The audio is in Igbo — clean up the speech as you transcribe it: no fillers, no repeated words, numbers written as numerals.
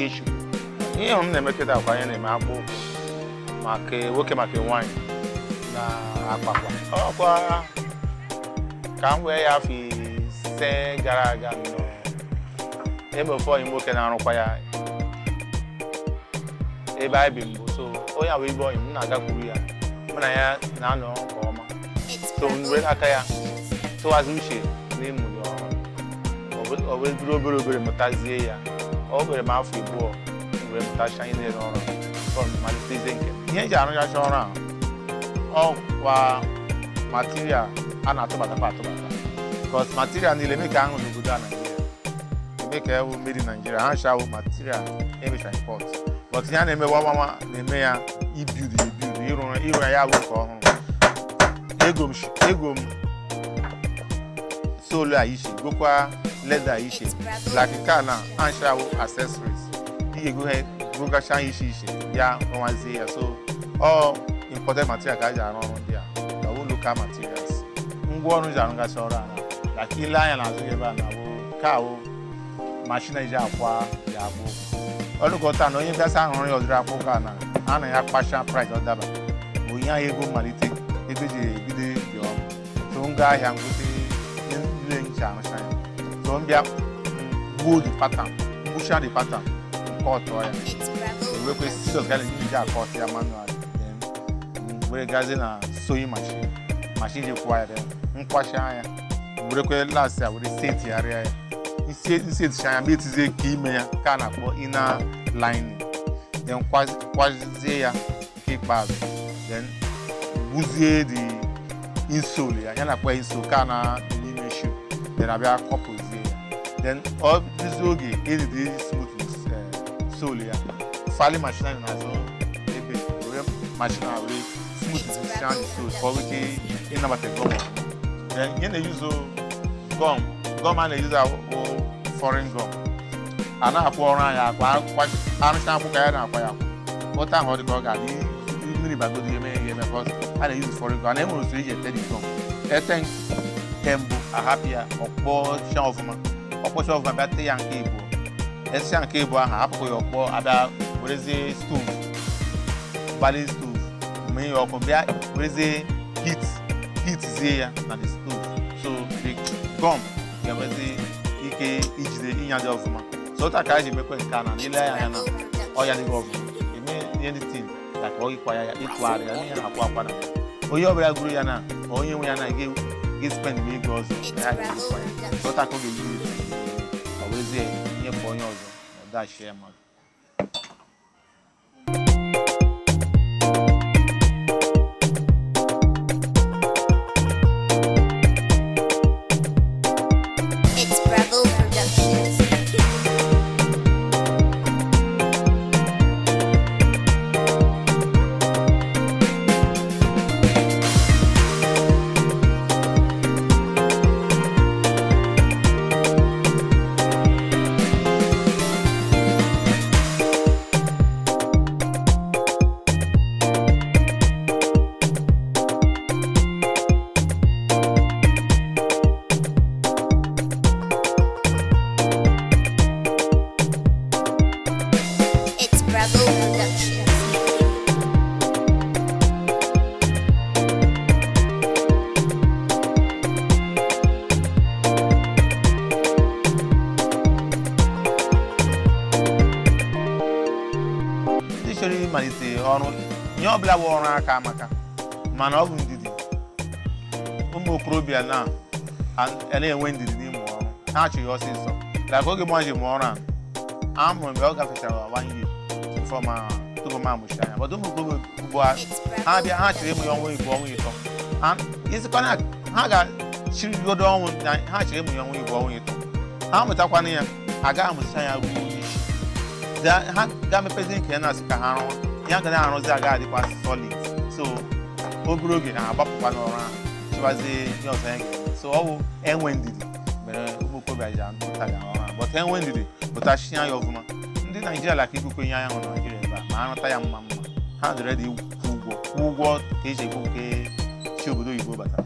Ikechukwu. Ihe m na-eme kịta kwa ihe na-eme akpụ ụkwụ maka nwoke, maka nwaanyị na akpakwa ọkwa ka m wee ya afọ 5 gara aga nọ ebe ofu onye nwoke na-arụkwa ya ebe anyị bi mbụ. So onye a wee ibe onye m na-agakwuru ya, mụ na ya na-anọ nke ọma. So m were aka ya tụwazi uche n'ịmụ ọrụ, ọ wee buru obere obere mụtazie ya. Ọ were m afọ 2 wee mụtacha ihe niile ọrụ before m malitezie nke m. Ihe eji arụchacha ọrụ a ọkwa material a na-atụbatakwa atụbata, because material niile eme ka ahụ n'obodo a Naijiria eme ka ewu made in Nigeria, ha nchawo material emecha import. But ihe a na-eme wawawa na-eme ya ibuild ebuild, ịrụ ya bụ nke ọhụrụ. Ego m sole a iche, gokwa leather iche, like nke a na anchawo accessories ị ga-ego ha gogacha iche iche ya rụwazie ya. So ọ imported material ka a ji arụ ọrụ ndị a, ọ bụ local materials. Ngwa ọrụ ji arụgasị ọrụ ala, like ile anya n'azụ gị ebe a na ka awụ machine eji akwa ya akpụ ọlụkọta na onye bịasị ahụrụ ya ọdịrị akpụ ka na a na ya kpacha price ọ daba onye ahụ ego mmalite ego ji ebido dị ọrụ. So m gaa ahịa ngote ihe niile ncha arụcha ya. So m bịa gbuo the pattern, mgbucha the pattern nke ọtọ ya, ewekwe scissors ga na-eji akọt ya manually, then were gazie na sewing machine, machine ji kwụwa ya, then nkwasha ya, werekwe last ya were setigharịa ya isi eticha ya, ma etizie ka ime ya ka a na-akpọ inner lining, then kwazie ya nke ikpeazụ, then gbuzie the insole ya, ya na-akpọ insole ka na n'ime shoe, then abịa kọpụzie ya. Then ọ dịzi oge edide smooth sole ya, fali machine anyị na-azụ ebe were machine a were smooth the sole ka ọ nwee ike ịnabata gum ọfụma. Then ihe na-eyuzu gum, gum a na-eyuzu awụ foreign gum a na-akwụ ọrụ anyị akwa arụcha akwụ ka ya na-akwa ya akwa ụta ahụ ọ dị ka ọ ga-adị mmiri bagodo ya eme ya eme, because a na-eyuzu foreign gum. A na-enwere usoro eji ete the gum, ete nke mbụ ahapụ ya ọkpọcha ọfụma, ọkpọcha ọfụma bịa tee ya nke ịbụọ, esịa nke ịbụọ ahụ hapụkwa ya ọkpọ, abịa werezie stove gbali stove mee ya ọkụ, bịa werezie heat heatzie ya na the stove, so the gum ga-enwezi ike ijide ịnya dị ọfụma. So ụta ka a ji emekwe nke a na ile ya anya na ọya dịghị ọfụma eme ihe ndị tin ka ọ ịkwa ya ịtụgharị ya n'ihe na-akwa akwa na ya. Onye ọbụla gụrụ ya na onye nwe ya na ga spend ma ego ọzọ na ya ga-ekwa ya. So ụta ka ọ ga-eji ọ werezie nyefee onye ọzọ ọ dachie ya mmadụ. It's Bravo Productions. It's Bravo Productions. Ndị chọrọ ịmalite ọrụ ihe ọbụla bụ ọrụ aka amaka, mana ọ bụ ndidi. Ụmụ okorobịa na a na-enwe ndidi n'ịmụ ọrụ, ha achọghị ọsịsọ. Like oge mụ ji mụọ ọrụ a amụrụ mgbe ọ gafechara 1 year before ma tupu m amụchi anya. But ụmụ okorobịa ugbu a It's ha Bravo bịa ha chọrọ ịmụ ya ọnwa 2 ọnwa 3, isikwa na ha ga-chirigodo ọnwụ na ha chọrọ ịmụ ya ọnwa 2 ọnwa 3, ha mụtakwana ya agaghị amụcha ya ruo n'isi. Ha ga-emepezi nke ya na-asị ka ha rụọ ya ga na-arụzi agaghị adịkwa solid. So obere oge na-agbapụkwa n'ọrụ ahụ chịwazie ihe ọzọ ya ga-eme. So ọ bụ enwe ndidi mere ụmụ okorobịa ji amụta ga ọrụ ahụ, but enwe ndidi pụtachia ya ọfụma. Ndị Naijiria laka ikwukwe ihe anya hụrụ na Naijiria ebe a ma ha rụta ya mma mma, ha dịrị dị kwụ ụgwọ ka eji ekwu nke chi obodo oyibo batara.